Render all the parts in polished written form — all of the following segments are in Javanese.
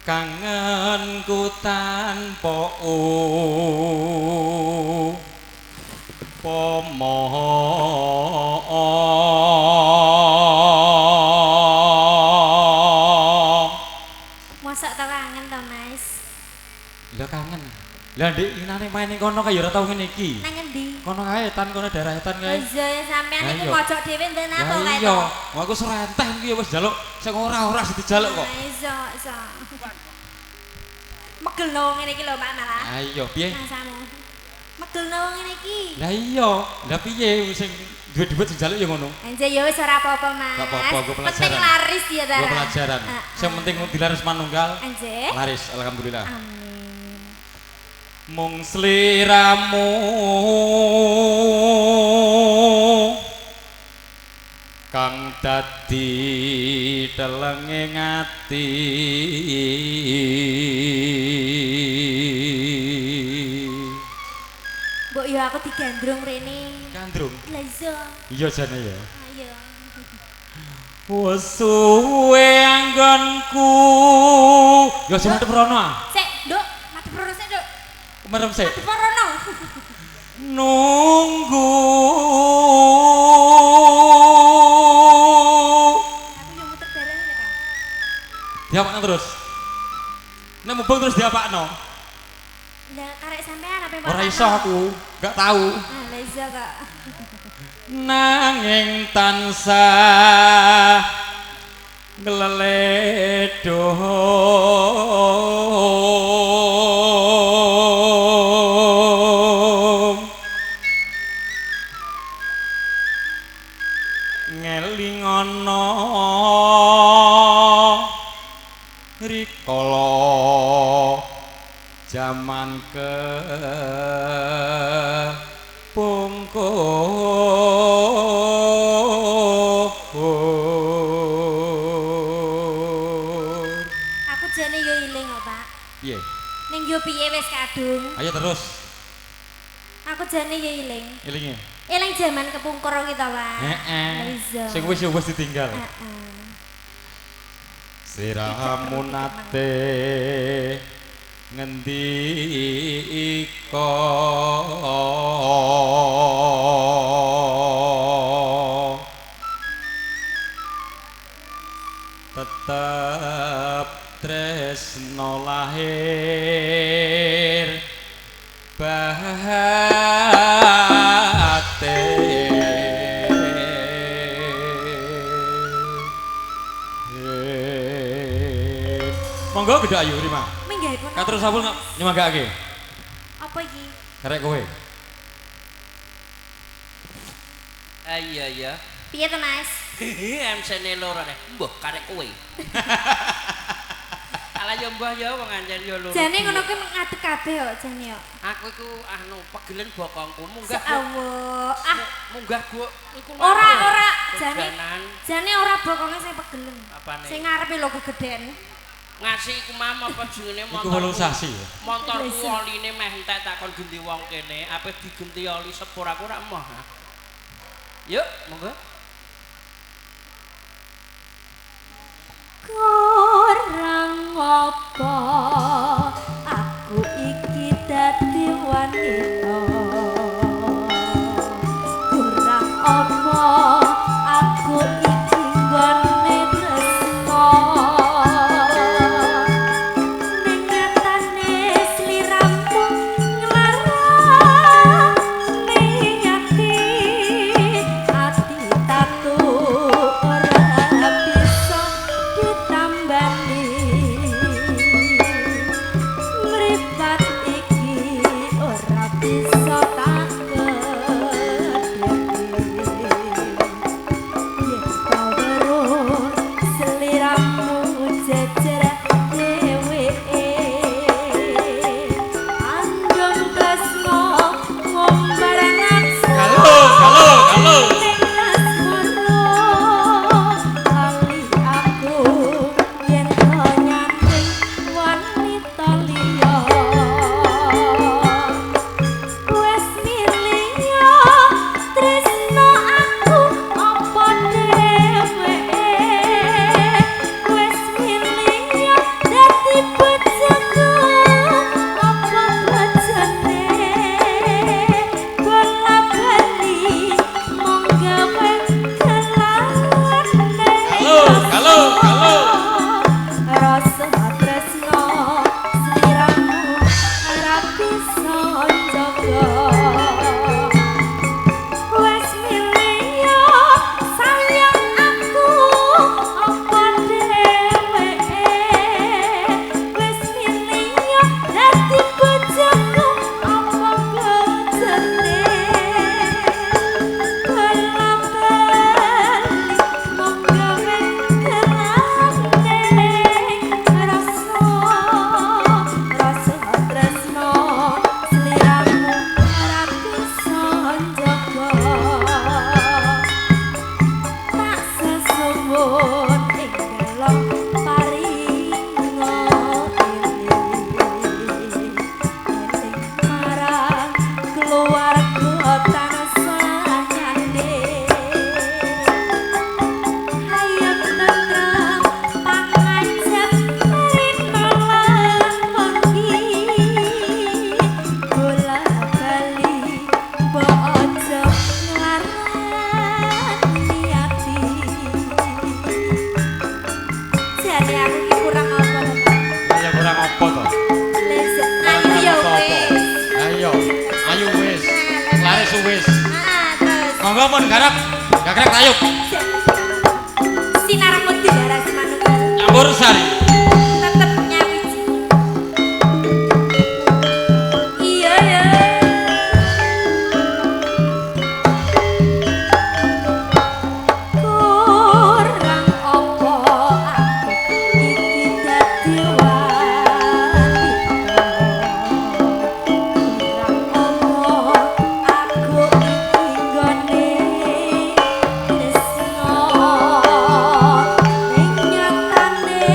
Kangenku tanpa upama. Mosok to kangen to, Mas? Lah kangen. Lah ndik inane main ning kono kae ya ora tau ngene iki. Nang ngendi? Kono kae etan kono daerah etan kae. Iya sampean iku pojok dhewe ndek napa kae. Iya, aku serenteh iki ya wis njaluk sing ora-ora sing dijaluk kok. Iso, iso. Megelno ngene iki lho Pak malah. Ha iya, piye? Masamu. Megelno ngene iki. Lah iya, lah piye sing duwe dhuwit sing njaluk ya ngono. Anjir ya wis ora apa-apa, Mas. Gak apa-apa, gue pelajaran. Penting laris ya ta. Gue pelajaran. Sing penting dilaris manunggal. Anjir. Laris alhamdulillah. Amin. Mung sliramu kang dadi telenge ati. Mbok ya aku digandrung rene. Gandrung? Lah iya. Iya jane ya. Ayo. Wes suwe anggonku. Ya sing madhep rono ah. Sik, Nduk, madhep rono sik, Nduk. Merem sik. Madhep rono. Nunggu. Aku yo muter bareng ya, Kang. Diapakno terus. Nek mubeng terus diapakno. Lah karek sampean apa Ora iso aku, gak tahu. Ah, lah iso kok. Nanging tansah ngleledhong ngelingono rikala jaman kepungkur. Aku jane yo iling kok, Pak. Piye? Ning yo piye wis kadung. Ayo terus. Aku jane yo iling. Ilinge. Eling jaman kepungkur kita, Pak. Heeh. Sing wis yo wis ditinggal. Heeh. Siramu nate ngendika tetep tresno lahir batin. Monggo gedhe ayu Rima. Minggahipun. Katur sabul nyumanggakake. Apa iki? Karek kowe. Ah iya iya. Piye to, Mas? MC-ne loro ne. Mbah karek kowe. Alah ya mbah ya wong anjen ya loro. Jane ngono kuwi ngadeg kabeh kok jane yo. Aku iku anu pegelen bokongku munggah. Allah. Ah munggah gua iku. Ora ora jane. Jane ora bokonge sing pegelen. Sing ngarepe lho kegeden. Ngasih iku mam apa jenenge motor. Iku 8 sasi. Motorku oline meh entek takon genti wong kene, ape digenti oli sepur aku ora emoh. Yuk, monggo. Kurang apa aku iki dadi wanita. Kurang apa aku iki nggone tresno. Wes milih Jane aku ki kurang apa to? Ya kurang apa to? Ayo ya wis. Ayo, ayo wis. Laris wis. Heeh, terus. Monggo pun garap. Gagrek tayub. Sinarang wedi daras manunggal. Campur sari. Tetep nyawiji. Iya ya. Kurang apa aku iki dadi wanita. Kurang apa aku iki nggone tresno. Ning nyatane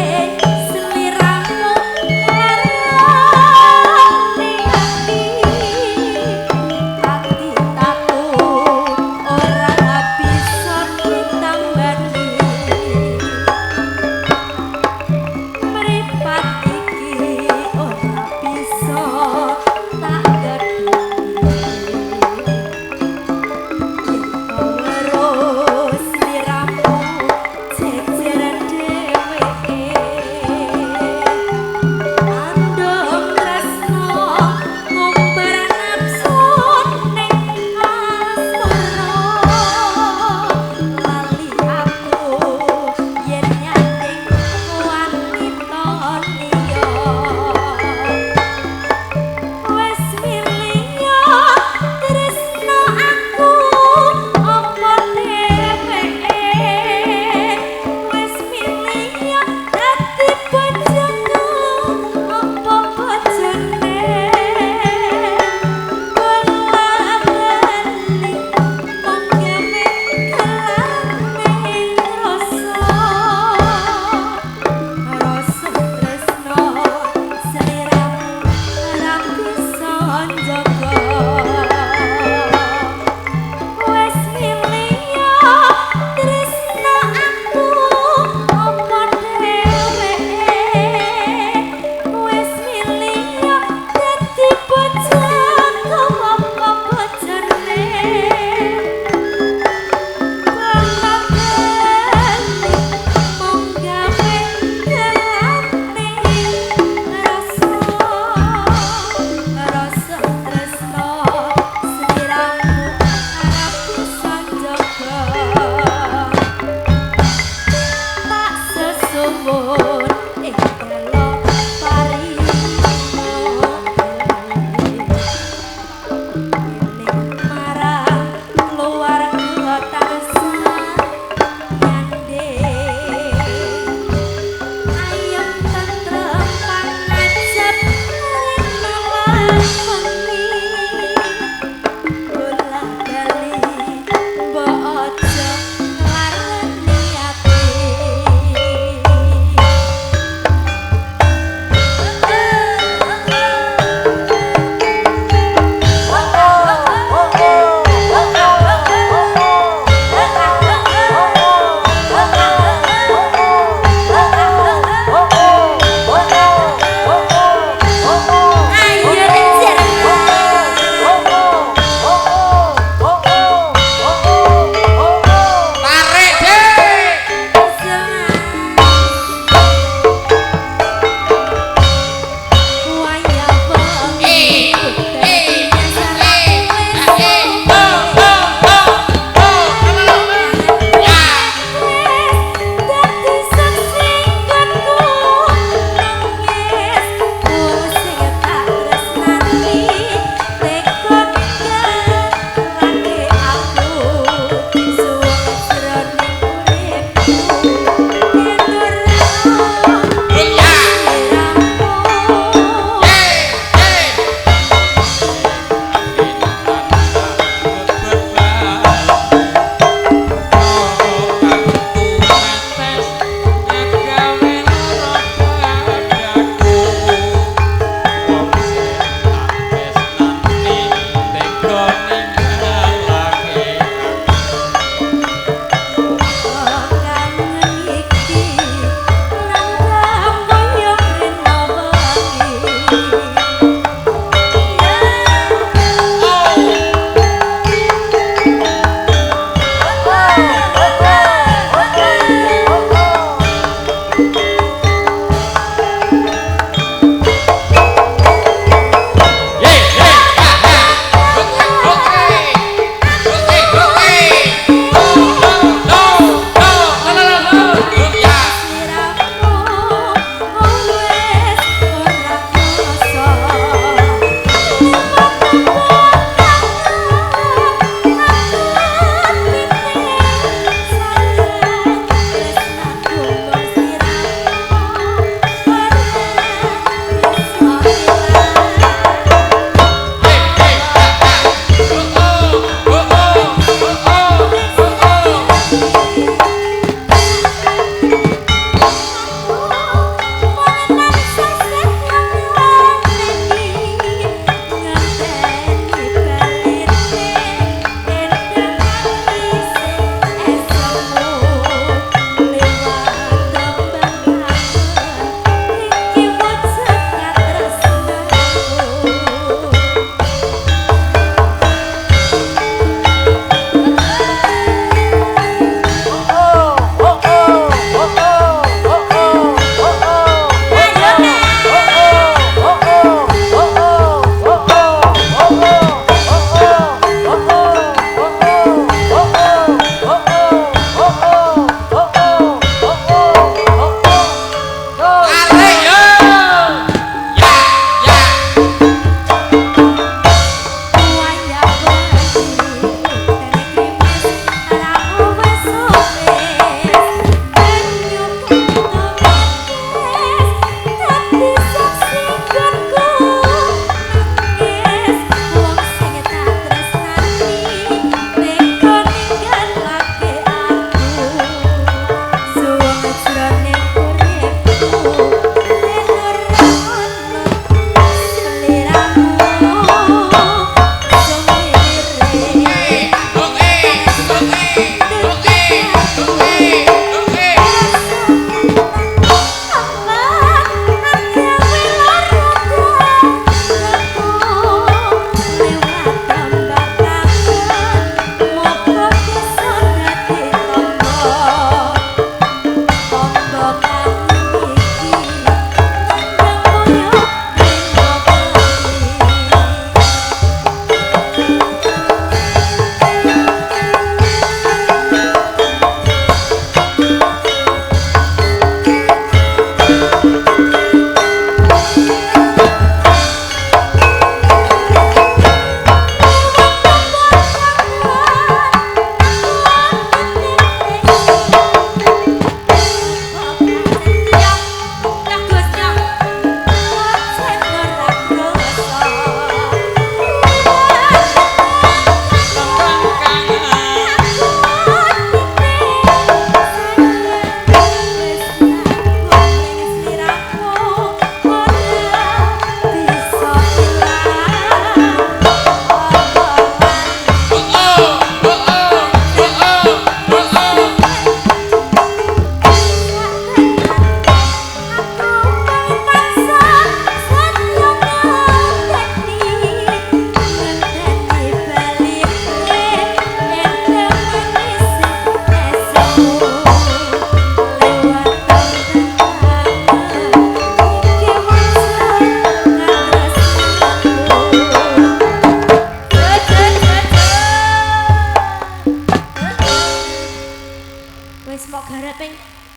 ping